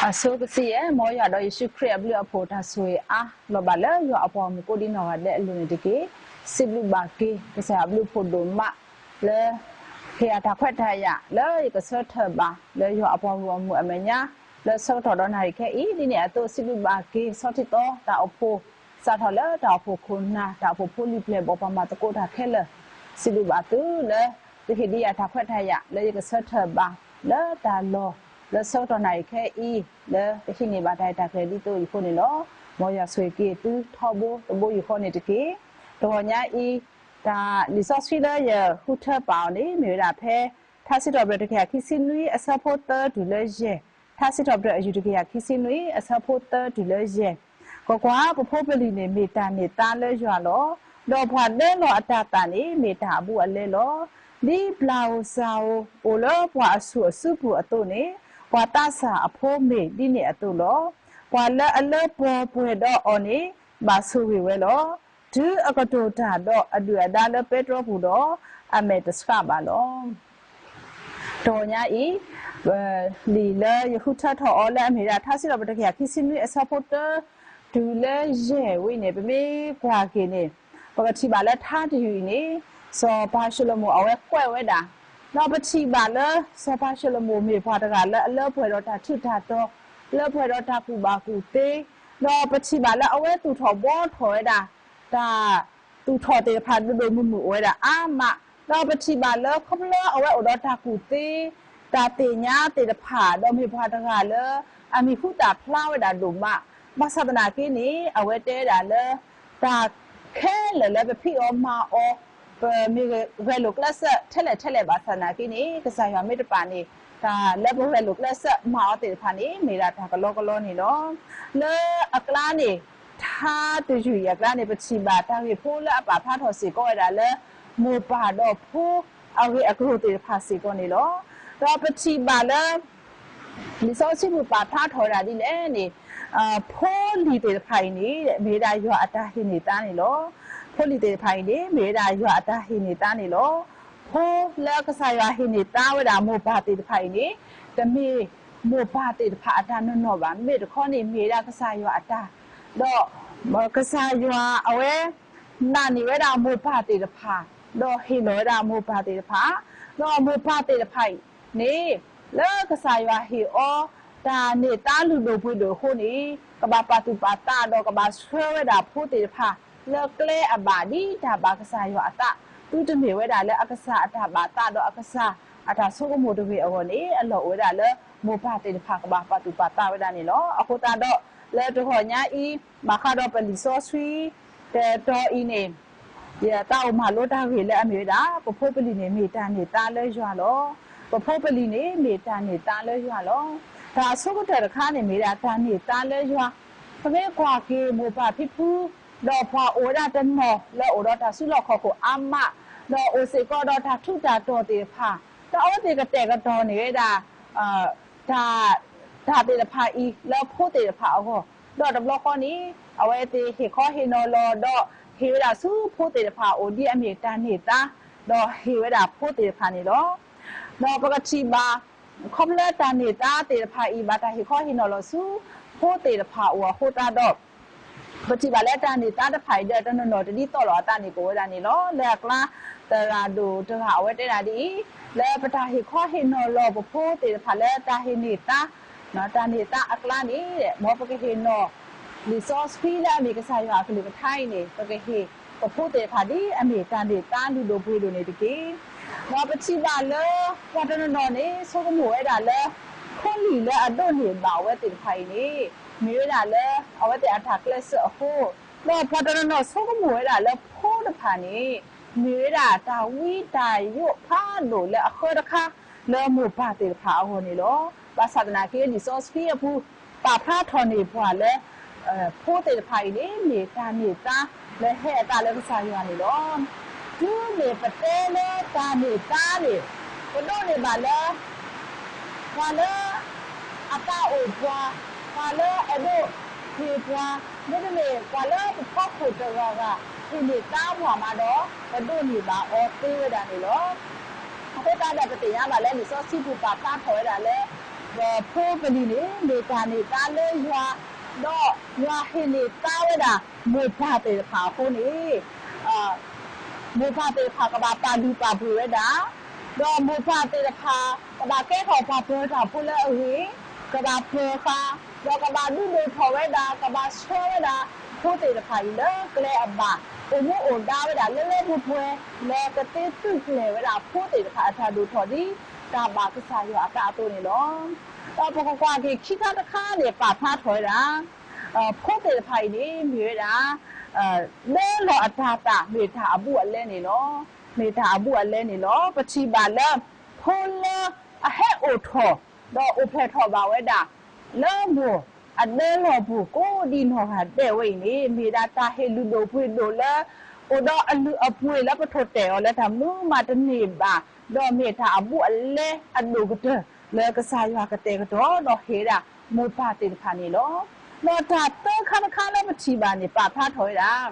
အဆိကတၢၢ် မ်ယွၤဒီးယ့ၣ်ၡူးခရံာ်အဘျုးအဖှိၣ် တၢ်ဆိၣ်ဂ့ၤအါလီၤဘၣ်လၢယွၤအပှၤဂီၢ်မုၢ်ကိးဒံနီၢ်ဂၤဒဲးအလိၤန့ၣ်တက့ၢ်. စံးဘျုးဘၣ်က့ၤ ကစၢ်ယွၤအဘျုးအဖှိၣ်ဒိၣ်မး လၢ ဟ့ၣ်အတၢ်ခွဲးတၢ်ယာ် လၢယကဆၢထၢၣ်ဘၣ် လၢယွၤအပှၤဂီၢ်မုၢ်အမဲာ်ညါ လၢဆၢကတီၢ်ဒီးနၣ်ရံၣ်ခဲအံၤ ဒ်န့ၣ်အသိး စံးဘျုးဘၣ်က့ၤ ဆီထံသီတၢ်အိၣ်ဖှိၣ် စးထီၣ်လၢတၢ်အိၣ်ဖှိၣ်ခိၣ်နၢ် တၢ်အိၣ်ဖှိၣ်ဖိလံၤပျဲၢ်ဘီၣ် ပှၤမၤသကိးတၢ်ခဲလၢာ်, စံးဘျုးဘၣ်သုလၢ သုဟ့ၣ်ဒံးယၤတၢ်ခွဲးတၢ်ယာ် လၢယကဆၢထၢၣ်ဘၣ် လၢတၢ်လီၢ် လၢဆၢကတီၢ်နၣ်ရံၣ်ခဲအံၤ လၢကဟံးန့ၢ်ဘၣ်တၢ်အဲၣ်တၢ်ကွံဒ်သိးအံၤအဃိန့ၣ်လီၤ. မ်ယွၤဆိၣ်ဂ့ၤက့ၤသုထီဘိတဘိယူၢ်ဃီန့ၣ်တက့ၢ်. တဂီၤညါအံၤ တၢ်လံာ်စီဆှံလၢယဃုထၢပာ်အီၤန့ၣ် မ့ၢ်ဝဲဒၣ်ဖဲ ထါစံးထီၣ်ပတြၢၤတကယၤခံဆံနွံအဆၢဖိသၢတုၤလၢယဲၢ်, ထါစံးထီၣ်ပတြၢၤအယူၢ်တကယၤခံဆံနွံအဆၢဖိသၢတုၤလၢယဲၢ်, ကွၢ်ကွၢ်, ပဖိပလံၤန့ၣ်မ့ၢ်တၢ်န့ၢ်သါလၢယွၤလီၤ. ဒီးပှၤဒၢလီၤအတၤသၣ်န့ၣ် မ့ၢ်တၢ်အဘူးအလဲလီၤ. ဒ်ဘျၣ်ဧိၤစၢ်ဧိၤအိၣ်လၢပှၤအဆူၣ်အစုပူၤအသိးန့ၣ်, ပှၤသးစၢ်အဖိမ့ၢ်ဒ်န့ၣ်အသိးလီၤ. ပှၤလၢအလၢပှီၤပှဲၤဒီးအီၤန့ၣ် ဘၣ်ဆိၣ်ဂ့ၤဝဲလီၤ. တုၤအကတိၤတၢ်ဒီးအဒုၣ်အဒါလၢပဲတြီပူၤဒီး, အမဲာ်တဆှးဘၣ်လီၤ. တဂီၤညါအံၤ လံာ်လၢယဃုထၢထီၣ်အီၤလၢအမ့ၢ်ဝဲဒၣ် ထါစံးထီၣ်ပတြၢၤတကယၤခံဆံနွံအဆၢဖိသၢတုၤလၢယဲၢ်ဝဲအံၤန့ၣ် ပမ့ၢ်ကွၢ်က့ၤန့ၣ် ပကထံၣ်ဘၣ်လၢထါတယုၢ်အံၤန့ၣ် စီၤပၤၡလိၤမိၣ်အဝဲကွဲးဝဲဒၣ်, ဒီးပထံၣ်ဘၣ်လၢ စီၤပၤၡလိၤမိၣ်မ့ၢ်ပှၤတဂၤလၢအလၢပှဲၤဒီးတၢ်ထူးတၢ်တီၤ, လၢပှဲၤဒီးတၢ်ကူၣ်ဘၣ်ကူၣ်သ့, ဒီးပထံၣ်ဘၣ်လၢအဝဲသူၣ်ထီၣ်ဘှီထီၣ်ဝဲဒၣ် တၢ်သူၣ်ထီၣ်သ့ၣ်တဖၣ်ဒိၣ်ဒိၣ်မုၢ်မုၢ်အိၣ်ဝဲဒၣ်အါမး, ဒီးပထံၣ်ဘၣ်လၢခီဖျိအဝဲအိၣ်ဒီးတၢ်ကူၣ်သ့, တၢ်သ့ၣ်ညါသ့ၣ်တဖၣ် ဒီးမ့ၢ်ပှၤတဂၤလၢ အမံၤဟူသၣ်ဖျါဝဲဒၣ်ဒိၣ်မး, ဘၣ်ဆၣ်သနာ်က့န့ၣ် အဝဲတဲဝဲဒၣ်လၢ တၢ်ခဲလၢာ်လၢပဖံးအီၤမၤအီၤ ပမ့ၢ်ဂဲၤလိာ်ကျဲးစၢးထဲလဲၣ်ထဲလဲၣ်ဘၣ်ဆၣ်သနာ်က့န့ၣ် ကစၢ်ယွၤမ့ၢ်တပာ်န့ၣ် တၢ်လၢပဂဲၤလိာ်ကျဲးစၢးမၤအီၤသ့ၣ်တဖၣ်န့ၣ် မ့ၢ်ဒၣ်တၢ်ကလီကလီန့ၣ်လီၤ. လၢအကျါန့ၣ် ထါတယုၢ်အံၤအကျါန့ၣ် ပထံၣ်ဘၣ်တၢ်ဂ့ၢ်ဖိလၢအပာ်ဖျါထီၣ်စ့ၢ်ကီးဝဲဒၣ်လၢ မိၢ်ပၢ်ဒီးဖိအဂ့ၢ်အကျိၤသ့ၣ်တဖၣ်စ့ၢ်ကီးန့ၣ်လီၤ. ဒီးပထံၣ်ဘၣ်လၢ လံာ်စီဆှံပူၤပာ်ဖျါထီၣ်ဝဲဒၣ်ဒ်လဲၣ်န့ၣ်, ဖိလံၤသ့ၣ်တဖၣ်အံၤန့ၣ် မ့ၢ်ဝဲဒၣ်ယွၤအတၢ်ဟ့ၣ်န့ၢ်သါန့ၣ်လီၤ. ဖိလံၤသ့ၣ်တဖၣ်အံၤန့ၣ် မ့ၢ်ဝဲဒၣ်ယွၤအတၢ်ဟ့ၣ်န့ၢ်သါန့ၣ်လီၤ. ဖိလၢကစၢ်ယွၤဟ့ၣ်န့ၢ်သါဝဲဒၣ်မိၢ်ပၢ်သ့ၣ်တဖၣ်အံၤန့ၣ် တမ့ၢ်မိၢ်ပၢ်သ့ၣ်တဖၣ်အတၢ်နီၢ်နီၢ်ဘၣ်, မ့မ့ၢ်တခီန့ၣ် မ့ၢ်ဝဲဒၣ်ကစၢ်ယွၤအတၢ်, ဒီး ကစၢ်ယွၤအဝဲ နာ်န့ၢ်ဝဲဒၣ်မိၢ်ပၢ်သ့ၣ်တဖၣ်, ဒီးဟ့ၣ်လီၤဝဲဒၣ်မိၢ်ပၢ်သ့ၣ်တဖၣ်, ဒီးမိၢ်ပၢ်သ့ၣ်တဖၣ်အံၤန့ၣ် လၢကစၢ်ယွၤဟ့ၣ်အီၤ တၢ်န့ၢ်သါလုၢ်ဒိၣ်ပှ့ၤဒိၣ်အဃိန့ၣ် ကဘၣ်ပာ်သူၣ်ပာ်သးဒီးကဘၣ်ဆှၢဝဲဒၣ်ဖိသ့ၣ်တဖၣ် လၢကျဲအဘၣ်ဒ်တၢ်ဘၣ်ကစၢ်ယွၤအသး, သုတမ့ၢ်ဝဲဒၣ်လၢအကစၢ်အတၢ်ဘၣ်သးဒီးအကစၢ်အတၢ်ဆိကမိၣ်တဂ့ၤအဂီၢ်န့ၣ် အလီၢ်အိၣ်ဝဲဒၣ်လၢ မိၢ်ပၢ်သ့ၣ်တဖၣ်ကဘၣ်ပာ်သူၣ်ပာ်သးဝဲဒၣ်န့ၣ်လီၤ. အဃိသတးဒီး လၢတဂီၤညါအံၤ ဘၣ်ဃးဒီးပလံာ်စီဆှံ တတီၤအံၤန့ၣ် ယသးအိၣ်မၤလိတၢ်ဂ့ၢ်လၢအမ့ၢ်ဝဲဒၣ် ပဖိပလံၤန့ၣ် မ့ၢ်တၢ်န့ၢ်သါလၢယွၤလီၤ. ပဖိပလံၤန့ၣ် မ့ၢ်တၢ်န့ၢ်သါလၢယွၤလီၤ. တၢ်အဆိကတၢၢ်တခါန့ၣ် မ့ၢ်ဒၣ်တၢ်န့ၢ်သါလၢယွၤ, ပမ့ၢ်ကွၢ်က့ၤမိၢ်ပၢ်ဖံဖု ဒီးပှၤအိၣ်ဝဲဒၣ်တနီၤလၢအိၣ်ဒီးတၢ်စုလီၢ်ခီၣ်ခိၣ်အါမး, ဒီးအိၣ်စ့ၢ်ကီးဒီးတၢ်ထူးတၢ်တီၤသ့ၣ်တဖၣ်, ဒီးအဝဲသ့ၣ်ကတဲာ်ကတီၤန့ၢ်ဝဲဒၣ် တၢ် တၢ်သ့ၣ်တဖၣ်အံၤလၢဖိသ့ၣ်တဖၣ်အဂီၢ်, ဒီးတဘျီဃီန့ၣ် အဝဲသ့ၣ်ဟ့ၣ်ခီဟ့ၣ်နီၤလီၤ ဒီးဟ့ၣ်ဝဲဒၣ်ဆူဖိသ့ၣ်တဖၣ်အအိၣ်ဒ်အမ့ၢ်တၢ်န့ၢ်သါ, ဒီးဟ့ၣ်ဝဲဒၣ်ဖိသ့ၣ်တဖၣ်န့ၣ်လီၤ. ဒီးပကထံၣ်ဘၣ် ခီဖျိလၢတၢ်န့ၢ်သါသ့ၣ်တဖၣ်အံၤ ဘၣ်တၢ်ဟ့ၣ်ခီဟ့ၣ်နီၤလီၤဆူ ဖိသ့ၣ်တဖၣ်အအိၣ်အဃိသတးဒီး ပထံၣ်ဘၣ်လၢတၢ်န့ၢ်သါတဖၣ်အံၤဒီး တနီၤနီၤတဒ်သိးလိာ်အသးန့ၣ်ကအိၣ်ဝဲဒၣ်န့ၣ်လီၤ. လၢအကျါ သရၣ်ဒိၣ်တဂၤအဝဲတဲဒၣ်ဒ်အံၤ, လၢပတၢ်ဟ့ၣ်ခီဟ့ၣ်နီၤလီၤပဖိသ့ၣ်တဖၣ်လၢတၢ်ဟ့ၣ်န့ၢ်သါ, တၢ်န့ၢ်သါအကျါန့ၣ် မ်ပကဟ့ၣ်နီၤ လံာ်စီဆှံလၢအမ့ၢ်ကစၢ်ယွၤအကလုၢ်ကထါအံၤန့ၣ် ပကဟ့ၣ်ပဖိသ့ၣ်တဖၣ်ဒ်အမ့ၢ်တၢ်န့ၢ်သါလုၢ်ဒိၣ်ပှ့ၤဒိၣ်န့ၣ်တက့ၢ်. ဒီးပထံၣ်ဘၣ်လၢ ပှၤတနီၤနီၤန့ၣ် ဆိကမိၣ်ဝဲဒၣ်လၢ ဖိလံၤလၢအဒိးန့ၢ်ဘၣ်အဝဲသ့ၣ်တဖၣ်အံၤန့ၣ် မ့ၢ်ဝဲဒၣ်လၢ အဝဲသ့ၣ်အတၢ်ကျဲးစၢးအဃိ, ဒီးပှၤတနီၤနီၤဆိကမိၣ်ဝဲဒၣ်လၢဖိတဖၣ်န့ၣ် မ့ၢ်ဝဲဒၣ်တၢ်ဝံတၢ်ယိးဖးဒိၣ်လၢအဃၢတခါ လၢမိၢ်ပၢ်သ့ၣ်တဖၣ်အဂီၢ်န့ၣ်လီၤ. ဘၣ်ဆၣ်သနာ်က့ လံာ်စီဆှံအပူၤ ပာ်ဖျါထီၣ်န့ၢ်ပှၤလၢ ဖိသ့ၣ်တဖၣ်အံၤန့ၣ် မ့ၢ်တၢ်န့ၢ်သါလၢဟဲအသးလၢကစၢ်ယွၤန့ၣ်လီၤ. တုၤမ့ၢ်ပတဲလၢတၢ်န့ၢ်သါန့ၣ် ပဒိးန့ၢ်ဘၣ်လၢ ပှၤလၢ အသးအိၣ်ပှၤ, ပှၤလၢအဲၣ်ဒိးဟ့ၣ်ပှၤ, မ့တမ့ၢ်ပှၤလၢပဖီခိၣ်တဂၤဂၤ ဟ့ၣ်န့ၢ်သါပှၤမးဒီး ပဒိးန့ၢ်ဘၣ်အီၤသ့ဝဲဒၣ်န့ၣ်လီၤ. အဃိသတးဒီးပသ့ၣ်ညါဘၣ်လၢလံာ်စီဆှံပူၤပာ်ဖျါထီၣ်ဝဲဒၣ်လၢ ဖိပလံၤန့ၣ် မ့ၢ်တၢ်န့ၢ်သါလၢယွၤ, ဒီးယွၤဟ့ၣ်န့ၢ်သါဝဲဒၣ် မိၢ်ပၢ်သ့ၣ်တဖၣ်အဃိန့ၣ် မိၢ်ပၢ်သ့ၣ်တဖၣ်ကဘၣ်ပာ်လုၢ်ပာ်ပှ့ၤဝဲဒၣ်, ဒီးမိၢ်ပၢ်သ့ၣ်တဖၣ် ကဘၣ်ကဲထီၣ်ပှၤပၢၤတၢ်ဖိလၢအဂ့ၤ, ကဘၣ်ပၢၤဃာ်, ဒီးကဘၣ်ဒုးဒိၣ်ထီၣ်ဝဲဒၣ်, ကဘၣ်ဆှၢဝဲဒၣ် ဖိသ့ၣ်တဖၣ်အံၤလၢကျဲအဘၣ်, အိၣ်မူအိၣ်ဒါဝဲဒၣ်လၢလၢပှဲၤပှဲၤ လၢကသ့သုးကျဲၤဝဲဒၣ်ဖိသ့ၣ်တဖၣ်အတၢ်ဒိၣ်ထီၣ်ဒ် တၢ်ဘၣ်ကစၢ်ယွၤအသးအသိးန့ၣ်လီၤ. ဒီးပကကွၢ်က့ၤခံခါတခါန့ၣ် ပာ်ဖျါထီၣ်ဝဲဒၣ် ဖိသ့ၣ်တဖၣ်အံၤန့ၣ် မ့ၢ်ဝဲဒၣ် ဒၢလီၢ်အတၤသၣ် မ့ၢ်တၢ်အဘူးအလဲန့ၣ်လီၤ. မ့ၢ်တၢ်အဘူးအလဲန့ၣ်လီၤ. ပထံၣ်ဘၣ်လၢ ဖိလၢအဟဲအိၣ်ထီၣ် ဒီးအိၣ်ဖျဲၣ်ထီၣ်ဘၣ်ဝဲဒၣ် လၢမိၢ်အဒၢလီၢ်ပူၤ ကိးဒံနီၢ်ဂၤဒဲးဝဲအံၤန့ၣ် မ့ၢ်ဒၣ်တၢ်ဟ့ၣ်လုၢ်ဒိၣ်ပှ့ၤဒိၣ်လၢ အိၣ်ဒီးအလုၢ်အပှ့ၤလၢပထိၣ်တဲာ်အီၤလၢတၢ်မနုၤမးတန့ၢ်ဘၣ်, ဒီးမ့ၢ်တၢ်အဘူးအလဲအဒိၣ်ကတၢၢ် လၢကစၢ်ယွၤကတဲာ်ကတီၤ ဒီးဟ့ၣ်ဝဲဒၣ်မိၢ်ပၢ်သ့ၣ်တဖၣ်န့ၣ်လီၤ. ဒီးတၢ်သၢခါတခါလၢပထံၣ်ဘၣ်န့ၣ် ပာ်ဖျါထီၣ်ဝဲဒၣ်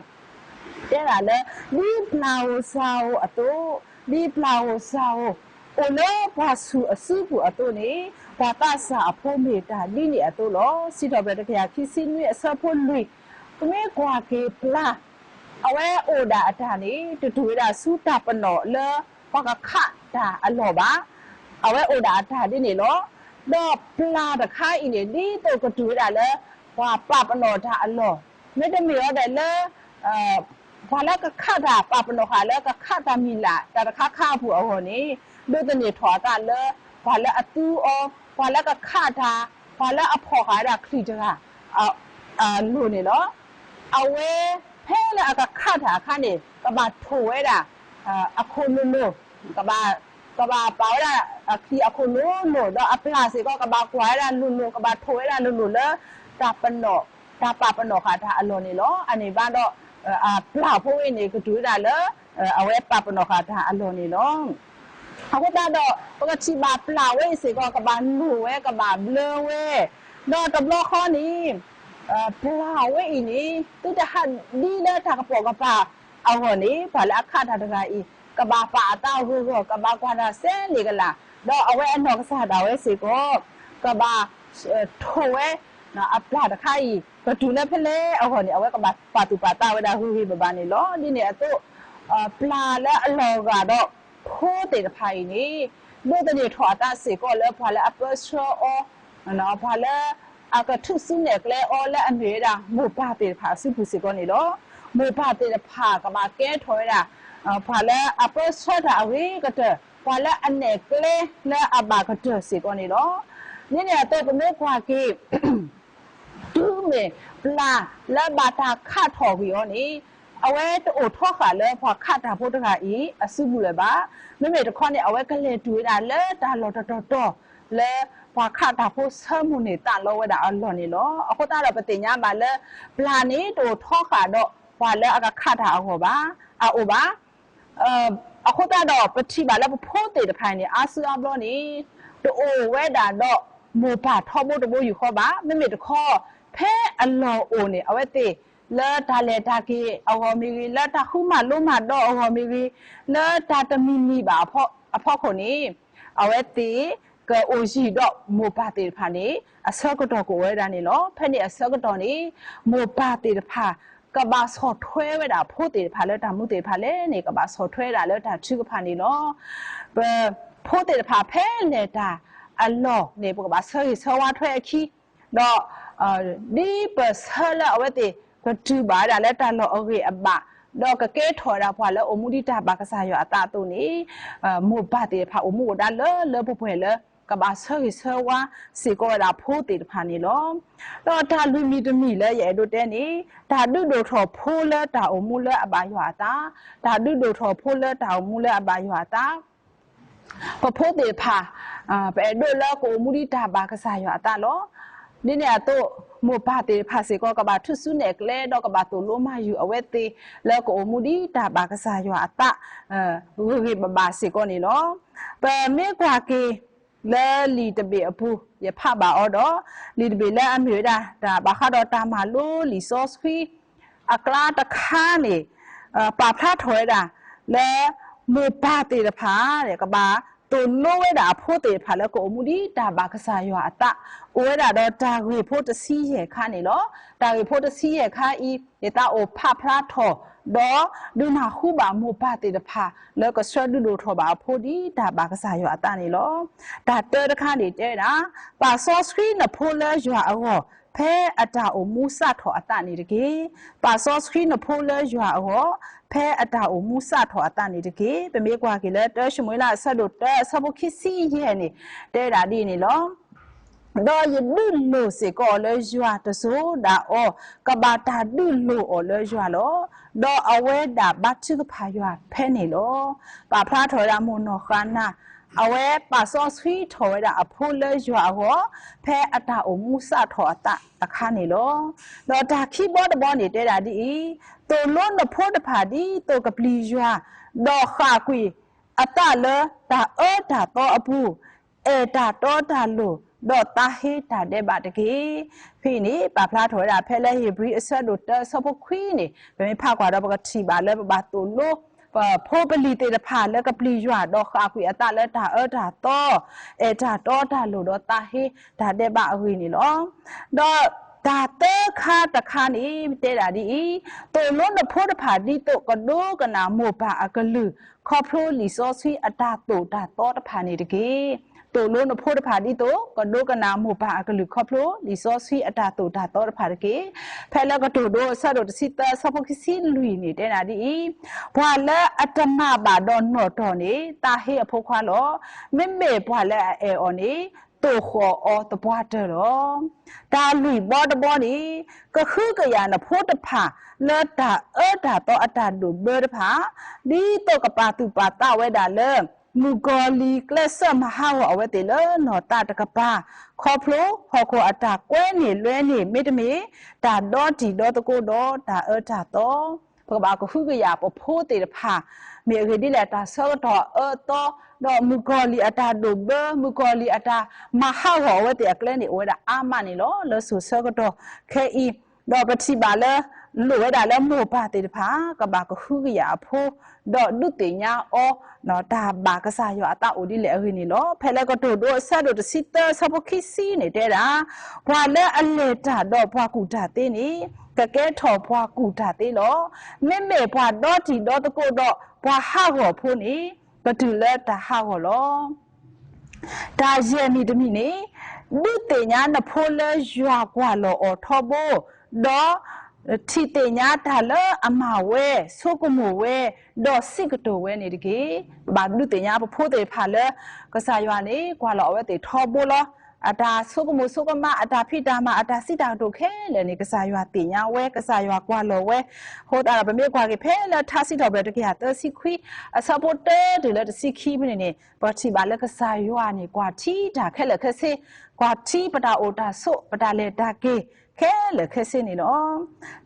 တဲဒၣ်လၢ ဒ်ပျၢ်ဧိၤစှၤဧိၤအသိး, ဒ်ပျၢ်ဧိၤစှၤဧိၤ အိၣ်လၢပှၤဆူၣ်အစုပူၤအသိးန့ၣ် ပှၤသးစၢ်အဖိမ့ၢ်တၢ်ဒ်န့ၣ်အသိးလီၤ. စံးထီၣ်ပတြၢၤတကယၤခံဆံနွံအဆၢဖိလွံၢ်, ပမ့ၢ်ကွၢ်က့ၤပျၢ် အဝဲအိၣ်ဒၣ်အတၢ်န့ၣ် တတူၢ်ဝဲဒၣ်ဆူတၢ်ပနီၣ်လၢ ပှၤကခးတၢ်အလီၢ်ဘၣ်. အဝဲအိၣ်ဒၣ်အတၢ်ဒ်န့ၣ်လီၤ. ဒီးပျၢ်တခါအံၤန့ၣ် ဒ်သိးကတူၢ်ဝဲဒၣ်လၢ ပှၤပာ်ပနီၣ်တၢ်အလီၢ်, မ့တမ့ၢ်အီၤဒၣ်လၢ ပှၤလၢကခးတၢ်ပာ်ပနီၣ်ဃာ်လၢကခးတၢ်မံၤလၢ် တၢ်တခါခါအပူၤအဂီၢ်န့ၣ် ဒိးသန့ၤထီၣ်အသးလၢ ပှၤလၢအသူအီၤ, ပှၤလၢကခးတၢ်, ပှၤလၢအဖီၣ်ဃာ်ဝဲဒၣ်ချံၣ်တဂၤ အလိၤန့ၣ်လီၤ. အဝဲဖဲလၢအကခးတၢ်အခါန့ၣ် ကဘၣ်ထိၣ်ဝဲဒၣ် အခိၣ်လိၤလိၤ, ကဘၣ်ပာ်ဝဲဒၣ်အချံၣ်အခိၣ်လိၤလိၤ, ဒီးအပျၢ်စ့ၢ်ကီး ကဘၣ်ကွၢ်ဝဲဒၣ်လိၤလိၤ, ကဘၣ်ထိၣ်ဝဲဒၣ်လိၤလိၤလၢ တၢ်ပာ်ပနီၣ်ဃာ်တၢ်အလီၢ်န့ၣ်လီၤ. အန့ၣ်ဘၣ်ဒီး အပျၢ်ဖိဝဲန့ၣ် ကတူၢ်ဝဲဒၣ်လၢ အဝဲပာ်ပနီၣ်ဃာ်တၢ်အလီၢ်န့ၣ်လီၤ. အဃိသတးဒီး ပကထံၣ်ဘၣ်ပျၢ်ဝဲအံၤစ့ၢ်ကီး ကဘၣ်လိၣ်ဝဲ ကဘၣ်ဘျၢဝဲ, ဒီးတဘျီဃီန့ၣ် ပျၢ်ဝဲအံၤန့ၣ် သုတဟးဒ်လၢတၢ်ကပိာ်ကပၤအဂီၢ်န့ၣ် ပှၤလၢအခးတၢ်တဂၤအံၤ ကဘၣ်ပာ်အသးဂၢၢ်ဂၢၢ်, ကဘၣ်ကွၢ်တၢ်စဲန့ၣ်ကလာ်, ဒီးအဝဲအနီၢ်ကစၢ်ဒၣ်ဝဲစ့ၢ်ကီး ကဘၣ်ထိၣ်ဝဲ အပျၢ်တခါအံၤ ကတုၤလၢဖဲလဲၣ်အဂီၢ်န့ၣ် အဝဲကဘၣ်ပာ်သူၣ်ပာ်သးဝဲဒၣ်ဂ့ၤဂ့ၤဘၣ်ဘၣ်န့ၣ်လီၤ. ဒ်န့ၣ်အသိး ပျၢ်လၢအလီၤဂာ်ဒီးဖိသ့ၣ်တဖၣ်အံၤန့ၣ် ဒိးသန့ၤထီၣ်အသးစ့ၢ်ကီးလၢပှၤလၢအပၢဆှၢအီၤ, ပှၤလၢအကထုးစုနဲၣ်ကျဲအီၤလၢအမ့ၢ်ဝဲဒၣ် မိၢ်ပၢ်သ့ၣ်တဖၣ်အစုပူၤစ့ၢ်ကီးန့ၣ်လီၤ. မိၢ်ပၢ်သ့ၣ်တဖၣ်ကဘၣ်ကဲထီၣ်ဝဲဒၣ် ပှၤလၢအပၢဆှၢတၢ်အဂ့ၤကတၢၢ်, ပှၤလၢအနဲၣ်ကျဲလၢအဘၣ်ကတၢၢ်စ့ၢ်ကီးန့ၣ်လီၤ. ဒ်န့ၣ်အသိးပမ့ၢ်ကွၢ်က့ၤ တုၤမ့ၢ်ပျၢ်လၢဘၣ်တၢ်ခးထီၣ်ကွံာ်အီၤန့ၣ် အဝဲတအိၣ်ထီဃာ်လၢပှၤခးတၢ်ဖိတဂၤအံၤအစုပူၤလၢၤဘၣ်. မ့မ့ၢ်တခီန့ၣ် အဝဲကလဲၤတုၤဝဲဒၣ်လၢတၢ်လီၢ်တတီၤတီၤလၢ ပှၤခးတၢ်ဖိဆၢမုၢ်န့ၢ်သးလီဝဲဒၣ်အလီၢ်န့ၣ်လီၤ. အဃိသတးဒီးပသ့ၣ်ညါဘၣ်လၢ ပျၢ်န့ၣ်တအိၣ်ထီဃာ်ဒီးပှၤလၢအကခးတၢ်အဂီၢ်ဘၣ်, အအိၣ်ဘၣ်. အဃိသတးဒီးပထံၣ်ဘၣ်လၢပဖိသ့ၣ်တဖၣ်န့ၣ် အါစုအါဘျီန့ၣ် တအိၣ်ဝဲဒၣ်ဒီးမိၢ်ပၢ်ထီဘိတဘိယူၢ်ဃီဘၣ်. မ့မ့ၢ်တခီ ဖဲအလီၢ်အိၣ်န့ၣ် အဝဲသ့ၣ်လၢတၢ်လဲၤတၢ်က့ၤအဂီၢ်မ့ၢ်ဂ့ၤ, လၢတၢ်ဃုမၤလိမၤဒိးအဂီၢ်မ့ၢ်ဂ့ၤ, လၢတၢ်တမံၤမံၤဘၣ်အဖီခိၣ်န့ၣ် အဝဲသ့ၣ်ကအိၣ်ယံၤဒီးမိၢ်ပၢ်သ့ၣ်တဖၣ်န့ၣ် အဆၢကတီၢ်ကအိၣ်ဝဲဒၣ်န့ၣ်လီၤ. ဖဲန့ၣ်အဆၢကတီၢ်န့ၣ် မိၢ်ပၢ်သ့ၣ်တဖၣ် ကဘၣ်ဆီၣ်ထွဲဝဲဒၣ်ဖိသ့ၣ်တဖၣ်လၢတၢ်မူသ့ၣ်တဖၣ်လဲၣ်န့ၣ် ကဘၣ်ဆီၣ်ထွဲဒၣ်လၢတၢ်ထုကဖၣ်န့ၣ်လီၤ. ပဖိသ့ၣ်တဖၣ်ဖဲလဲၤတၢ်အလီၢ်န့ၣ် ပကဘၣ်ဆၢဂ့ၤဆၢဝါထွဲအခံ ဒီး ဒ်ပဆၢလၢအဝဲသ့ၣ်ကတုၤဘၣ်ဝဲဒၣ်လၢတၢ်လီၢ်အဂ့ၢ်အဘၣ်, ဒီးကကဲထီၣ်ဝဲဒၣ်ပှၤလၢအိၣ်မူဒ်တၢ်ဘၣ်ကစၢ်ယွၤအသးအသိးန့ၣ် မိၢ်ပၢ်သ့ၣ်တဖၣ်အိၣ်မူအိၣ်ဒါလၢလၢပှဲၤပှဲၤလၢ ကဘၣ်ဆၢဂ့ၤဆၢဝါစ့ၢ်ကီးဝဲဒၣ်ဖိသ့ၣ်တဖၣ်န့ၣ်လီၤ. ဒီးတၢ်လွံၢ်မံၤတမံၤလၢယအဲၣ်ဒိးတဲန့ၣ် တၢ်ဒုးဒိၣ်ထီၣ်ဖိလၢတၢ်အိၣ်မူလၢအဘၣ်ယွၤအသး, တၢ်ဒုးဒိၣ်ထီၣ်ဖိလၢတၢ်အိၣ်မူလၢအဘၣ်ယွၤအသး ပဖိသ့ၣ်တဖၣ် ပအဲၣ်ဒိးလၢကအိၣ်မူဒ်တၢ်ဘၣ်ကစၢ်ယွၤအသးလီၤ. ဒ်န့ၣ်အသိး မိၢ်ပၢ်သ့ၣ်တဖၣ်စ့ၢ်ကီး ကဘၣ်ထုးစုနဲၣ်ကျဲ ဒီးကဘၣ်သိၣ်လိမၤယုာ်အဝဲသ့ၣ် လၢကအိၣ်မူဒ်တၢ်ဘၣ်ကစၢ်ယွၤအသး ဂ့ၤဂ့ၤဘၣ်ဘၣ်စ့ၢ်ကီးန့ၣ်လီၤ. ပမ့ၢ်ကွၢ်က့ၤ လၢလံာ်တဘ့ၣ်အပူၤ ယဖးဘၣ်အီၤဒီး လံာ်တဘ့ၣ်လၢအမ့ၢ်ဝဲဒၣ် တၢ်ဘၣ်ဃးဒီးတၢ်မၤလိလံာ်စီဆှံ အကျါတခါန့ၣ် ပာ်ဖျါထီၣ်ဝဲဒၣ် လၢမိၢ်ပၢ်သ့ၣ်တဖၣ်န့ၣ် ကဘၣ် သိၣ်လိဝဲဒၣ်အဖိသ့ၣ်တဖၣ်လၢကအိၣ်မူဒ်တၢ်ဘၣ်ကစၢ်ယွၤအသး, အိၣ်ဝဲဒၣ်ဒီးတၢ်ဂ့ၢ်ဖိတဆံယဲၢ်ခါန့ၣ်လီၤ. တၢ်ဂ့ၢ်ဖိတဆံယဲၢ်ခါအံၤ ယသးအိၣ်ဖးဖျါထီၣ်, ဒီးဒုးနၢ်ဟူဘၣ်မိၢ်ပၢ်သ့ၣ်တဖၣ် လၢကဆှၢဒုးဒိၣ်ထီၣ်ဘၣ်အဖိဒ်တၢ်ဘၣ်ကစၢ်ယွၤအသးန့ၣ်လီၤ. တၢ်တၢတခါန့ၣ်တဲဝဲဒၣ်, ပာ်စီဆှံနဖိလၢယွၤအဂီၢ် ဖဲအတၢ်အိၣ်မူစးထီၣ်အသးန့ၣ်တက့ၢ်. ပာ်စီဆှံနဖိလၢယွၤအဂီၢ် ဖဲအတၢ်အိၣ်မူစးထီၣ်အသးန့ၣ်တက့ၢ်. ပမ့ၢ်ကွၢ်က့ၤလၢ တၢ ၡမူၤအ့လး အဆၢဒိၣ်တၢ အဆၢဖိခံဆံယဲၢ်န့ၣ် တဲဝဲဒၣ်ဒ်အံၤန့ၣ်လီၤ. ဒီးယဒုးလိၢ်စ့ၢ်ကီးအီၤလၢယွၤတစိၤဒၣ်အီၤ, ကဘၣ်တၢ်ဒုးလိၢ်အီၤလၢယွၤလီၤ. ဒီးအဝဲဒၣ်ဘါထုကဖၣ်ယွၤဖဲန့ၣ်လီၤ. ပာ်ဖျါထီၣ်ဝဲဒၣ်မိၢ်နီၢ်ဃါနၤ, အဝဲပာ်စီဆှံထီၣ်ဝဲဒၣ်အဖိလၢယွၤအဂီၢ်, ဖဲအတၢ်အိၣ်မူစးထီၣ်အသးအခါန့ၣ်လီၤ. ဒီးတၢ်ခံဘီတဘီန့ၣ်တဲဒၣ်ဒ်အံၤ, သိၣ်လိနဖိတဖၣ်ဒ်သိးကပျံၤယွၤ, ဒီးဃၣ်ကွံာ်အသးလၢတၢ်အၢတၢ်သီအပူၤ, အဲၣ်တၢ်တီတၢ်လိၤ, ဒီးသးဟ့တၢ်ဒဲးဘးတက့ၢ်. ဖဲအံၤန့ၣ် ပာ်ဖျါထီၣ်ဝဲဒၣ်ဖဲလၢဧ့ၤဘြံၤအဆၢဒိၣ်တၢအဆၢဖိခွံန့ၣ် ပမ့ၢ်ဖးကွၢ်ဒီးပကထံၣ်ဘၣ်လၢပဘၣ်သိၣ်လိ ပဖိပလံၤသ့ၣ်တဖၣ်လၢကပျံၤယွၤဒီးဃၣ်ကွံာ်အသးလၢတၢ်အၢတၢ်သီ, အဲၣ်တၢ်တီတၢ်လိၤဒီးသးဟ့တၢ်ဒဲးဘးအဂ့ၢ်န့ၣ်လီၤ. ဒီးတၢ်သၢခါတခါန့ၣ် တဲဒၣ်ဒ်အံၤ, သိၣ်လိနဖိတဖၣ်ဒ်သိးကဒိကနၣ်မိၢ်ပၢ်အကလုၢ် ခီဖျိလံာ်စီဆှံအတၢ်သိၣ်တၢ်သီတဖၣ်န့ၣ်တက့ၢ်. သိၣ်လိနဖိတဖၣ်ဒ်သိးကဒိကနၣ်မိၢ်ပၢ်အကလုၢ်ခီဖျိလံာ်စီဆှံအတၢ်သိၣ်တၢ်သီတဖၣ်တက့ၢ်. ဖဲလၢကတိၤဒိအဆၢဒိၣ်တဆံသၢအဆၢဖိခံဆံလွံၢ်န့ၣ် တဲဒၣ်ဒ်အံၤ, ပှၤလၢအတမၤဘၣ်ဒီးနီၣ်တီၢ်န့ၣ် သးဟ့အဖိခွါလီၤ. မ့မ့ၢ်ပှၤလၢအအဲၣ်အီၤန့ၣ် သိၣ်ဃီၣ်အီၤသပှၢ်တၢၢ်လီၤ. တၢ်လွံၢ်ဘီတဘီန့ၣ် ကဟုကယာ်နဖိတဖၣ်လၢတၢ်အၢတၢ်သီအတၢ်ဒိၣ်ဘၢတဖၣ်, ဒ်သိးကပာ်သူၣ်ပာ်သးဝဲဒၣ်လၢ မုၣ်ကီၤလံၤကျဲးစၢးမၤဟးဂီၤအဝဲသ့ၣ်လၢနီၢ်သးတကပၤ, ခီဖျိဟီၣ်ခိၣ်အတၢ်ကွဲန့ၢ်လွဲန့ၢ် မ့တမ့ၢ် တၢ်ဒီတံၤဒီသကိးဒီးတၢ်အၢတၢ်သီ ပကဘၣ်ကဟုကယာ်ပဖိသ့ၣ်တဖၣ်, မ့ၢ်အဂ့ၢ်ဒ်လဲၣ် တၢ်ဆၢကတီၢ်အအၢအသီ, ဒီးမုၣ်ကီၤလံၤအတၢ်ဒိၣ်ဘၢ, မုၣ်ကီၤလံၤအတၢ်မၤဟးဂီၤအဝဲသ့ၣ်အကျဲန့ၣ် အိၣ်ဝဲဒၣ်အါမးန့ၣ်လီၤ. လၢစိၤဆၢကတီၢ်ခဲအံၤ, ဒီးပထံၣ်ဘၣ်လၢ လိၣ်ဝဲဒၣ်လၢမိၢ်ပၢ်သ့ၣ်တဖၣ် ကဘၣ်ကဟုကယာ်အဖိ, ဒီးဒုးသ့ၣ်ညါအီၤ တၢ်ဘၣ်ကစၢ်ယွၤအသးအိၣ်ဒ်လဲၣ်အဂ့ၢ်န့ၣ်လီၤ. ဖဲလၢကတိၤဒိအဆၢဒိၣ်တဆံသၢအဆၢဖိခံဆံန့ၣ်တဲဒၣ်, ပှၤလၢအလဲၤတၢ်ဒီးပှၤကူၣ်တၢ်သ့န့ၣ် ကကဲထီၣ်ပှၤကူၣ်တၢ်သ့လီၤ. မ့မ့ၢ်ပှၤဒီတံၤဒီသကိးဒီးပှၤဟးဂီၤဖိန့ၣ် ကတုၤလၢတၢ်ဟးဂီၤလီၤ. တၢ်ယဲၢ်မံၤတမံၤန့ၣ်, ဒုးသ့ၣ်ညါနဖိလၢယွၤကွၢ်လီၤအီၤထီဘိ, ဒီးထံၣ်သ့ၣ်ညါတၢ်လၢအမၤဝဲ, ဆိကမိၣ်ဝဲ, ဒီးစံးကတိၤဝဲန့ၣ်တက့ၢ်. ပဘၣ်ဒုးသ့ၣ်ညါပဖိသ့ၣ်တဖၣ်လၢ ကစၢ်ယွၤန့ၣ် ကွၢ်လီၤအဝဲသ့ၣ်ထီဘိလီၤ. အတၢ်ဆိကမိၣ်ဆိကမး, အတၢ်ဖံးတၢ်မၤ, အတၢ်စံးတၢ်ကတိၤခဲလၢာ်န့ၣ် ကစၢ်ယွၤသ့ၣ်ညါဝဲ, ကစၢ်ယွၤကွၢ်လီၤဝဲ. အဃိသတးဒီးပမ့ၢ်ကွၢ်က့ၤဖဲလၢထါစံးထီၣ်ပတြၢၤတကယၤသၢဆံခွံ အဆၢဖိတၢတုၤလၢတဆံခံဖဲန့ၣ်န့ၣ် ပထံၣ်ဘၣ်လၢကစၢ်ယွၤန့ၣ် ကွၢ်ထံတၢ်ခဲလၢာ်ခဲဆ့, ကွၢ်ထံပတၢ်အိၣ်တၢ်ဆိး ပတၢ်လဲၤတၢ်က့ၤခဲလၢာ်ခဲဆ့န့ၣ်လီၤ.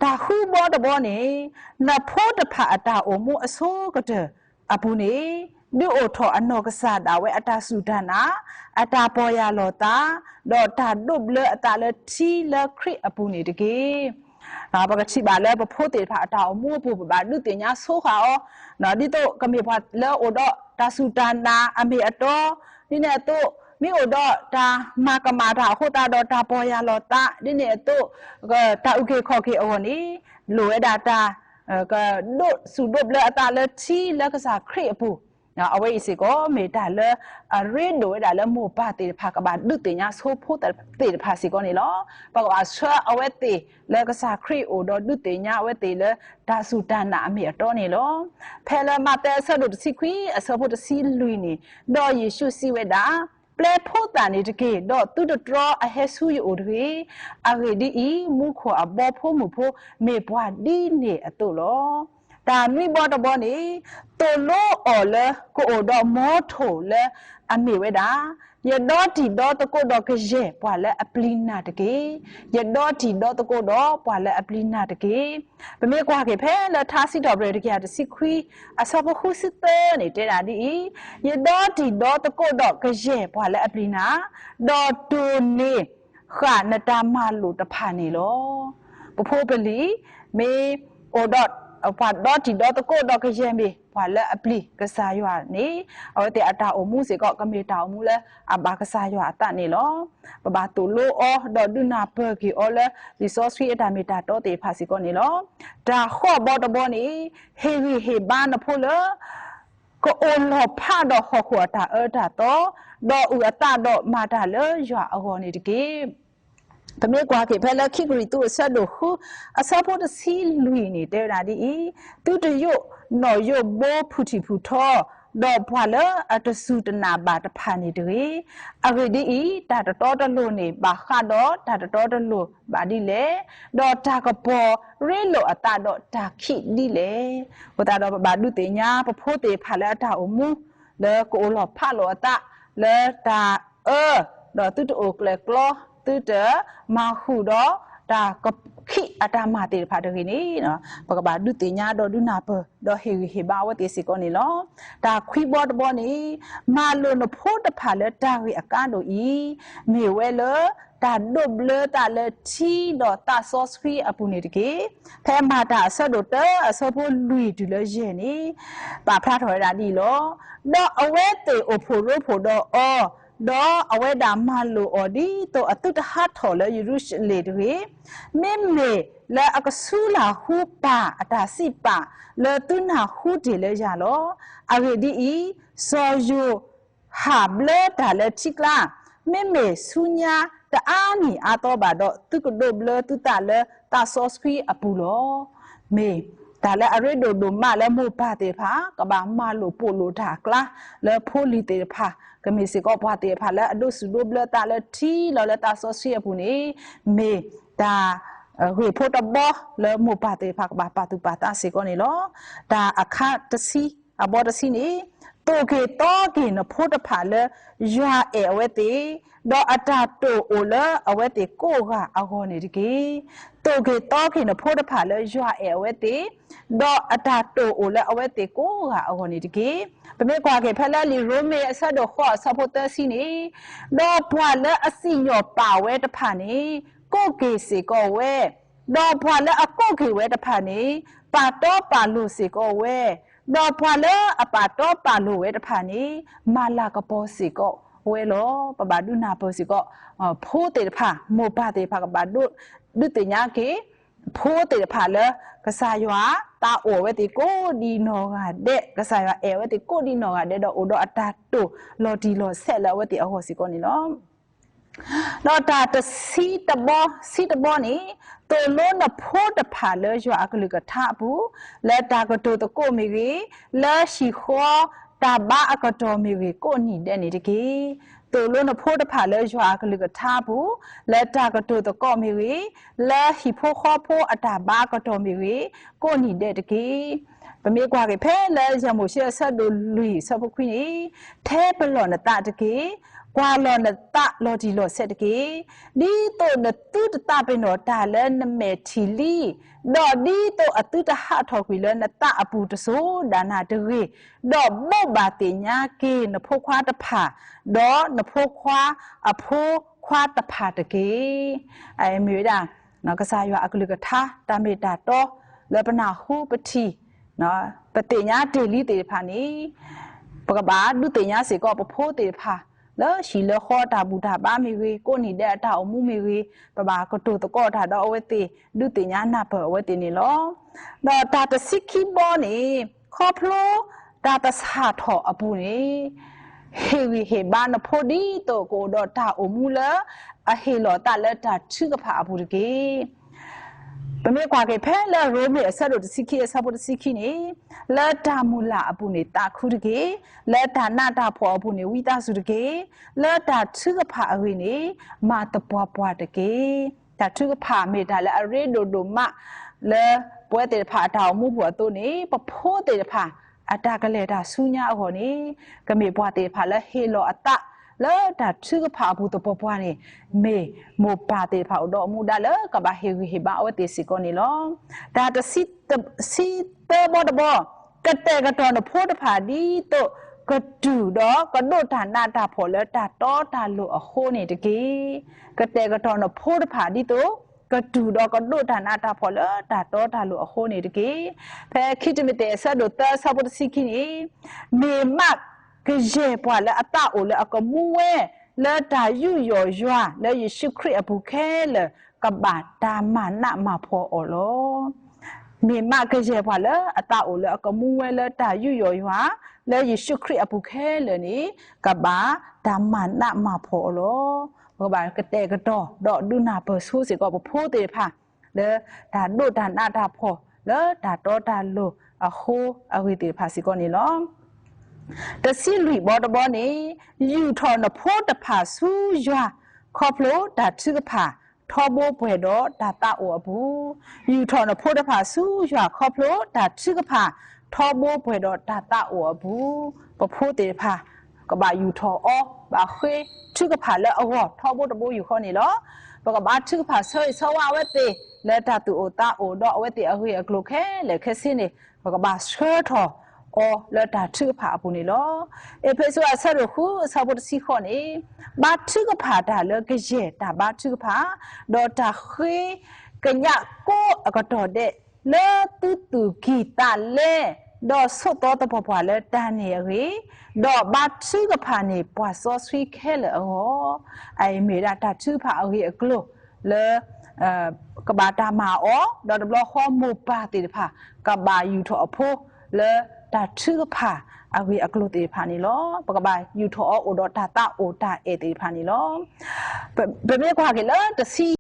တၢ်ဃုဘီတဘီန့ၣ်, နဖိတဖၣ်အတၢ်အိၣ်မူအဆိကတၢၢ်အပူၤန့ၣ် ဒုးအိၣ်ထီၣ်အနီၢ်ကစၢ်ဒၣ်ဝဲအတၢ်စူၢ်တၢ်နာ်, အတၢ်ပီၢ်ယၢ်လီၤသး, ဒီးတၢ်ဒိးဘျၢအသးလၢထံလၢခရံာ်အပူၤန့ၣ်တက့ၢ်. ပကထံၣ်ဘၣ်လၢပဖိသ့ၣ်တဖၣ်အတၢ်အိၣ်မူအပူၤ ပဘၣ်ဒုးသ့ၣ်ညါဆိဃာ်အီၤ, ဒ်သိးကမ့ၢ်ပှၤလၢအအိၣ်ဒီးတၢ်စူၢ်တၢ်နာ်အမ့ၢ်အတီ, ဒ်န့ၣ်အသိး မ့ၢ်အိၣ်ဒီးတၢ်မၤကမၣ်တၢ်အဃိသတးဒီးတၢ်ပီၢ်ယၢ်လီၤသး, ဒ်န့ၣ်အသိး တၢ်အုၣ်က့ၤခီၣ်က့ၤအဂီၢ်န့ၣ် လိၣ်ဝဲဒၣ်တၢ် ကဒိးစူၢ်ဒိးဘျၢအသးလၢထံလၢကစၢ်ခရံာ်အပူၤ, အဝဲအံၤစ့ၢ်ကီးမ့ၢ်တၢ်လၢအရ့ဒိၣ်ဝဲဒၣ်လၢမိၢ်ပၢ်သ့ၣ်တဖၣ် ကဘၣ်ဒုးသ့ၣ်ညါဆိဖိသ့ၣ်တဖၣ်စ့ၢ်ကီးန့ၣ်လီၤ. ပကဘၣ်ဆှၢအဝဲသ့ၣ်လၢကစၢ်ခရံာ်အအိၣ်ဒီးဒုးသ့ၣ်ညါအဝဲသ့ၣ်လၢ တၢ်စူၢ်တၢ်နာ်အမ့ၢ်အတီန့ၣ်လီၤ. ဖဲလၢမးသဲအဆၢဒိၣ်တဆံခွံ အဆၢဖိတဆံလွံၢ်န့ၣ်, ဒီးယ့ၣ်ၡူးစံးဝဲဒၣ်, ပျဲဖိသၣ်န့ၣ်တက့ၢ်, ဒီးသုတတြီအဟဲဆူယအိၣ်တဂ့ၤ. အဂ့ၢ်ဒ်အံၤ, မူခိၣ်အဘီဖိမုၢ်ဖိမ့ၢ်ပှၤဒ်န့ၣ်အသိးလီၤ. တၢ်နွံဘီတဘီန့ၣ်, သိၣ်လိအီၤလၢ ကအိၣ်ဒီးမီထိၣ်လၢအမ့ၢ်ဝဲဒၣ်, ယဒီတံၤဒီသကိးဒီးကယဲၢ်ပှၤလၢအပျံၤနၤတက့ၢ်. ယဒီတံၤဒီသကိးဒီးပှၤလၢအပျံၤနၤတက့ၢ်. ပမ့ၢ်ကွၢ်က့ၤဖဲလၢထါစံးထီၣ်ပတြၢၤတကယၤတဆံခွံ အဆၢဖိဃုဆံသၢန့ၣ် တဲဒၣ်ဒ်အံၤ, ယဒီတံၤဒီသကိးဒီးကယဲၢ်ပှၤလၢအပျံၤနၤ, ဒီးတိၢ်န့ၢ်ဃာ်နတၢ်မၤလိာ်တဖၣ်န့ၣ်လီၤ. ပဖိပလံၤ မ့ၢ်အိၣ်ဒီး ပှၤဒီတံၤဒီသကိးဒီးကယဲၢ်မ့ၢ်ပှၤလၢအပျံၤကစၢ်ယွၤန့ၣ်, အဝဲသ့ၣ်အတၢ်အိၣ်မူစ့ၢ်ကီး ကမ့ၢ်တၢ်အိၣ်မူလၢအဘၣ်ကစၢ်ယွၤအသးန့ၣ်လီၤ. ပဘၣ်သိၣ်လိအီၤ ဒီးဒုးနၢ်ပၢၢ်က့ၤအီၤလၢ လံာ်စီဆှံအတၢ်မ့ၢ်တၢ်တီသ့ၣ်တဖၣ်စ့ၢ်ကီးန့ၣ်လီၤ. တၢ်ဃီၣ်ဘီတဘီန့ၣ်, ဟ့ၣ်ဂံၢ်ဟ့ၣ်ဘါနဖိလၢ ကအိၣ်လီၤဖးဒီးဟီၣ်ခိၣ်အတၢ်အၢတၢ်သီ, ဒီးအုၣ်အသးဒီးမၤတၢ်လၢယွၤအဂီၢ်န့ၣ်တက့ၢ်. ပမ့ၢ်ကွၢ်က့ၤဖဲလၢခံကရံၣ်သူးအဆၢဒိၣ်ဃု အဆၢဖိတဆံလွံၢ်န့ၣ် တဲဝဲဒၣ်ဒ်အံၤ, သုတယိၣ်နီၣ်ယိၣ်ဘိဖုၣ်ထံၣ်ဖုၣ်ထီ, ဒီးပှၤလၢအတစူၢ်တနာ်ဘၣ်တဖၣ်န့ၣ်တဂ့ၤ. အဂ့ၢ်ဒ်အံၤ, တၢ်တတီတလိၤန့ၣ် ဘၣ်ဃးဒီးတၢ်တတီတလိၤဘၣ်ဒ်လဲၣ်, ဒီးတၢ်ကပီၤရ့လိာ်အသးဒီးတၢ်ခံးဒ်လဲၣ်. အဃိသတးဒီးပဘၣ်ဒုးသ့ၣ်ညါ ပဖိသ့ၣ်တဖၣ်လၢအတၢ်အိၣ်မူ လၢကအိၣ်လီၤဖးလိာ်အသး လၢတၢ်အၢ, ဒီးသုတအိၣ်ကျဲၣ်ကျီ, သုတမၤဃုာ်ဒီးတၢ်ခံးအတၢ်မၤသ့ၣ်တဖၣ်တဂ့ၤန့ၣ်, ပကဘၣ်ဒုးသ့ၣ်ညါဒီးဒုးနၢ်ပၢၢ် ဒီးဟ့ၣ်ဂံၢ်ဟ့ၣ်ဘါအဝဲသ့ၣ်စ့ၢ်ကီးန့ၣ်လီၤ. တၢ်ခွံဘီတဘီန့ၣ်, မၤလိာ်နဖိတဖၣ်လၢတၢ်ဂ့ၢ်အကါဒိၣ်အံၤ, မ့ၢ်ဝဲလၢတၢ်ဒိးဘျၢသးလၢထံဒီးသးစီဆှံအပူၤန့ၣ်တက့ၢ်. ဖဲမၤတၢ်အဆၢဒိၣ်တၢ အဆၢဖိလွံၢ်တုၤလၢယဲၢ်န့ၣ်, ပာ်ဖျါထီၣ်ဝဲဒၣ်ဒ်အံၤလီၤ. ဒီးအဝဲသ့ၣ်အိၣ်ဖှိၣ်ရိဖှိၣ်ဒီးအီၤ, ဒီးအဝဲဒၣ်မၤလိာ်အီၤဒ်သိးအသုတဟးထီၣ်လၢယရူၤၡလ့ၣ်တဂ့ၤ, မ့မ့ၢ်လၢအကဆူလၢ်ဟူပၢ်အတၢ်စံးပာ်လၢသုနၢ်ဟူတ့ၢ်လၢယၤလီၤ. အဂ့ၢ်ဒ်အံၤ, စီၤယိၤ ဟၣ်ဘျၢတၢ်လၢထံကျါ, မ့မ့ၢ်ဆူညါတအါနံၣ်အါသီဘၣ်ဒီး သုကဒိးဘျၢသုသးလၢသးစီဆှံအပူၤလီၤ. မ့ၢ်တၢ်လၢအရ့ဒိၣ်ဒိၣ်မးလၢမိၢ်ပၢ်သ့ၣ်တဖၣ် ကဘၣ်မၤလိာ်ပိာ်လိာ်တၢ်အကျါ လၢဖိလံၤသ့ၣ်တဖၣ် ကမ့ၢ်စ့ၢ်ကီးပှၤသ့ၣ်တဖၣ်လၢအဒိးစူၣ်ဒိးဘျၢသးလၢထံလီၤလၢသးစီဆှံအပူၤန့ၣ်, မ့ၢ်တၢ် ဂ့ၢ်ဖိတဘီလၢမိၢ်ပၢ်သ့ၣ်တဖၣ် ကဘၣ်ပာ်သူၣ်ပာ်သးစ့ၢ်ကီးန့ၣ်လီၤ. တၢ်အခါတဆံ အဘီတဆံန့ၣ်, သိၣ်က့ၤသီက့ၤနဖိတဖၣ်လၢယွၤအဲၣ်အဝဲသ့ၣ်, ဒီးအတၢ်တိာ်အိၣ်လၢအဝဲသ့ၣ်ကိးဂၤအဂီၢ်န့ၣ်တက့ၢ်. သိၣ်က့ၤသီက့ၤနဖိတဖၣ်လၢယွၤအဲၣ်အဝဲသ့ၣ်, ဒီးအတၢ်တိာ်အိၣ်လၢအဝဲသ့ၣ်ကိးဂၤအဂီၢ်န့ၣ်တက့ၢ်. ပမ့ၢ်ကွၢ်က့ၤဖဲလၢလံာ်ရိမ့ၤအဆၢဒိၣ်ဃိးအဆၢဖိသၢဆံန့ၣ်, ဒီးပှၤလၢအစံၣ်ညီၣ်ပာ်ဝဲတဖၣ်န့ၣ် ကိးက့ၤစ့ၢ်ကီးဝဲ, ဒီးပှၤလၢအကိးက့ၤဝဲတဖၣ်န့ၣ် ပာ်တီပာ်လိၤစ့ၢ်ကီးဝဲ, ဒီးပှၤလၢအပာ်တီပာ်လိၤဝဲတဖၣ်န့ၣ် မၤလၤကပီၤစ့ၢ်ကီးဝဲလီၤ. ပဘၣ်ဒုးနၢ်ပၢၢ်စ့ၢ်ကီး ဖိသ့ၣ်တဖၣ် မိၢ်ပၢ်သ့ၣ်တဖၣ် ကဘၣ်ဒုးသ့ၣ်ညါက့ၤ ဖိသ့ၣ်တဖၣ်လၢ ကစၢ်ယွၤသးအိၣ်အဝဲသ့ၣ်ကိးဒံနီၢ်ဂၤဒဲး, ကစၢ်ယွၤအဲၣ်အဝဲသ့ၣ်ကိးဒံနီၢ်ဂၤဒဲး ဒီးအိၣ်ဒီးအတၢ်တိာ်လီၤတံၢ်လီၤဆဲးလၢအဝဲသ့ၣ်အဂီၢ်စ့ၢ်ကီးန့ၣ်လီၤ. ဒီးတၢ်တဆံတဘီ, ဆံတဘီန့ၣ်, သိၣ်လိနဖိတဖၣ်လၢယွၤအကလုၢ်ကထါအပူၤ, လၢတၢ်ကတိၤသကိးမ့ၢ်ဂ့ၤ, လၢဟံၣ်ဃီတၢ်ဘါအကတီၢ်မ့ၢ်ဂ့ၤ ကိးနံၤဒဲးန့ၣ်တက့ၢ်. သိၣ်လိနဖိတဖၣ်လၢယွၤအကလုၢ်ကထါအပူၤ, လၢတၢ်ကတိၤသကိးမ့ၢ်ဂ့ၤ, လၢဟံၣ်ဖိဃီဖိအတၢ်ဘါအကတီၢ်မ့ၢ်ဂ့ၤ, ကိးနံၤဒဲးတက့ၢ်. ပမ့ၢ်ကွၢ်က့ၤဖဲလၢယဲၢ်မိၤၡ့အဆၢဒိၣ်လွံၢ်အဆၢဖိခွံန့ၣ်, ထဲပလီၢ်နသးတက့ၢ်. ကွၢ်လီၤနသးလီၤတံၢ်လီၤဆဲးတက့ၢ်. ဒ်သိးနသုတသးပ့ၤနီၣ်တၢ်လၢနမဲာ်ထံၣ်လံ, ဒီးဒ်သိးအသုတဟးထီၣ်ကွံာ်လၢနသးအပူၤတစိၤဒၣ်နၤတဂ့ၤ, ဒီးဘိးဘၣ်သ့ၣ်ညါက့ၤနဖိခွါတဖၣ်, ဒီးနဖိခွါအဖိခွါတဖၣ်တက့ၢ်. မ့ၢ်ဝဲဒၣ် ကစၢ်ယွၤအကလုၢ်ကထါ တၢ်မ့ၢ်တၢ်တီ လၢပနၢ်ဟူပထံၣ် ပသ့ၣ်ညါတ့ၢ်လံသ့ၣ်တဖၣ်န့ၣ်, ပကဘၣ်ဒုးသ့ၣ်ညါစ့ၢ်ကီးပဖိသ့ၣ်တဖၣ် လၢဟံၣ်လၢဃီတၢ်ဘူၣ်တၢ်ဘါမ့ၢ်ဂ့ၤ, ကိးနံၤဒဲးအတၢ်အိၣ်မူမ့ၢ်ဂ့ၤ, ပဘၣ်ကတိၤသကိးတၢ်ဒီးအဝဲသ့ၣ်, ဒုးသ့ၣ်ညါနၢ်ပၢၢ်အဝဲသ့ၣ်န့ၣ်လီၤ. ဒီးတၢ်တဆံခံဘီန့ၣ်, ခီဖျိတၢ်သဆၣ်ထီၣ်အပူၤန့ၣ်, ဟ့ၣ်ဂံၢ်ဟ့ၣ်ဘါနဖိဒ်သိးကအိၣ်ဒီးတၢ်အိၣ်မူလၢ အဟ့ၣ်လီၤသးလၢတၢ်ထုကဖၣ်အပူၤတက့ၢ်. ပမ့ၢ်ကွၢ်က့ၤဖဲလၢရိမ့ၤအဆၢဒိၣ်တဆံခံအဆၢဖိတဆံခံန့ၣ်, လၢတၢ်မုၢ်လၢ်အပူၤန့ၣ်သးခုတက့ၢ်. လၢတၢ်နးတၢ်ဖှီၣ်အပူၤန့ၣ်ဝံသးစူၤတက့ၢ်. လၢတၢ်ထုကဖၣ်အဂ့ၢ်န့ၣ် မၤသပှၢ်ပှၢ်တက့ၢ်. တၢ်ထုကဖၣ်မ့ၢ်တၢ်လၢအရ့ဒိၣ်ဒိၣ်မး လၢပဝဲသ့ၣ်တဖၣ်အတၢ်အိၣ်မူပူၤအသိးန့ၣ်, ပဖိသ့ၣ်တဖၣ် အတၢ်ကလဲၤတၢ်ဆူညါအဂီၢ်န့ၣ်, ကမ့ၢ်ပှၤသ့ၣ်တဖၣ်လၢဟ့ၣ်လီၤအသးလၢတၢ်ထုကဖၣ်အပူၤသပှၢ်ပှၢ်န့ၣ်, မ့ၢ်မိၢ်ပၢ်သ့ၣ်တဖၣ်အိၣ်ဒီးအမူဒါလၢကဘၣ်ဟ့ၣ်ဂံၢ်ဟ့ၣ်ဘါအဝဲသ့ၣ်စ့ၢ်ကီးန့ၣ်လီၤ. တၢ်တဆံ, တဆံသၢဘီတဘီ, ကတဲာ်ကတီၤနဖိတဖၣ်ဒ်သိးကတုၤဒီးကဒိးတၢ်နးတၢ်ဖှီၣ်လၢတၢ်တီတၢ်လိၤအဃိန့ၣ်တက့ၢ်. ကတဲာ်ကတီၤနဖိတဖၣ်ဒ်သိး ကတူၢ်ဒီးကဒိးတၢ်နးတၢ်ဖှီၣ်လၢတၢ်တီတၢ်လိၤအဃိန့ၣ်တက့ၢ်. ဖဲခံတံၤမသ့းအဆၢဒိၣ်သၢအဆၢဖိတဆံခံန့ၣ်, မ့ၢ်မးကယဲၢ်ပှၤလၢအသးအိၣ်လၢအကမူဝဲလၢတၢ်ယူးယီၣ်ယွၤလၢယ့ၣ်ၡူးခရံာ်အပူၤခဲလၢာ် ကဘၣ်တၢ်မၤနးမၤဖှီၣ်အီၤလီၤ. မ့ၢ်မးကယဲၢ်ပှၤလၢအသးအိၣ်လၢအကမူဝဲလၢတၢ်ယူးယီၣ်ယွၤ လၢယ့ၣ်ၡူးခရံာ်အပူၤခဲလၢာ်န့ၣ် ကဘၣ်တၢ်မၤနးမၤဖှီၣ်အီၤလီၤ. ပကဘၣ်ကတဲာ်ကတီၤဒီးဒုးနၢ်ပၢၢ်ဆိစ့ၢ်ကီးပဖိသ့ၣ်တဖၣ် လၢတၢ်ဒိးတၢ်နးတၢ်ဖှီၣ်လၢတၢ်တီတၢ်လိၤအဃိအဂ့ၢ်သ့ၣ်တဖၣ်စ့ၢ်ကီးန့ၣ်လီၤ. တဆံလွံၢ်ဘီတဘီန့ၣ်, ယူာ်ထီၣ်နဖိတဖၣ်ဆူယွၤ ခီဖျိတၢ်ထုကဖၣ်ထီဘိပှဲၤဒီးတၢ်သးအိၣ်အပူၤ, ယူာ်ထီၣ်နဖိတဖၣ်ဆူယွၤခီဖျိတၢ်ထုကဖၣ်ထီဘိပှဲၤဒီးတၢ်သးအိၣ်အပူၤ, ပဖိသ့ၣ်တဖၣ် ကဘၣ်ယူာ်ထီၣ်အီၤ ဘၣ်ဃ့ထုကဖၣ်လၢအဂီၢ်ထီဘိတဘိယူၢ်ဃီန့ၣ်လီၤ. ပကဘၣ်ထုကဖၣ်ဆၢဂ့ၤဆၢဝါအဝဲသ့ၣ် လၢတၢ်သူၣ်အိၣ်သးအိၣ်ဒီးအဝဲသ့ၣ်အဂ့ၢ်အကျိၤခဲလၢာ်ခဲဆ့န့ၣ် ပကဘၣ်ဆှၢထီၣ်အီၤလၢတၢ်ထုကဖၣ်အပူၤန့ၣ်လီၤ. အ့းဖ့းစူးအဆၢဒိၣ်ဃုအဆၢဖိတဆံဃိးန့ၣ်, ဘါထုကဖၣ်တၢ်လၢကယဲၢ်တၢ်ဘါထုကဖၣ်, ဒီးတၢ်ဃ့ကညးကိးအကတီၢ်ဒဲး လၢသုသူၣ်ကံၢ်သးလဲ, ဒီးဆိးသီသပှၢ်ပှၢ်လၢတၢ်န့ၣ်အဂ့ၢ်, ဒီးဘါထုကဖၣ်န့ၢ်ပှၤစီဆှံခဲလၢာ်အဂီၢ်, အအံၤမ့ၢ်ဝဲဒၣ်တၢ်ထုကဖၣ်အဂ့ၢ်အကျိၤလၢ ကဘၣ်တၢ်မၤအီၤ, ဒီးတဘျီဃီမိၢ်ပၢ်သ့ၣ်တဖၣ် ကဘၣ်ယူာ်ထီၣ်အဖိလၢတၢ်ထုကဖၣ်အဂ့ၢ်အကျိၤသ့ၣ်တဖၣ်န့ၣ်လီၤ. ပကဘၣ်ယူာ်ထီၣ်အီၤအိၣ်ဒီးတၢ်သးအိၣ်တၢ်အဲၣ်သ့ၣ်တဖၣ်န့ၣ်လီၤ. ပမ့ၢ်ကွၢ်က့ၤလၢတဆံ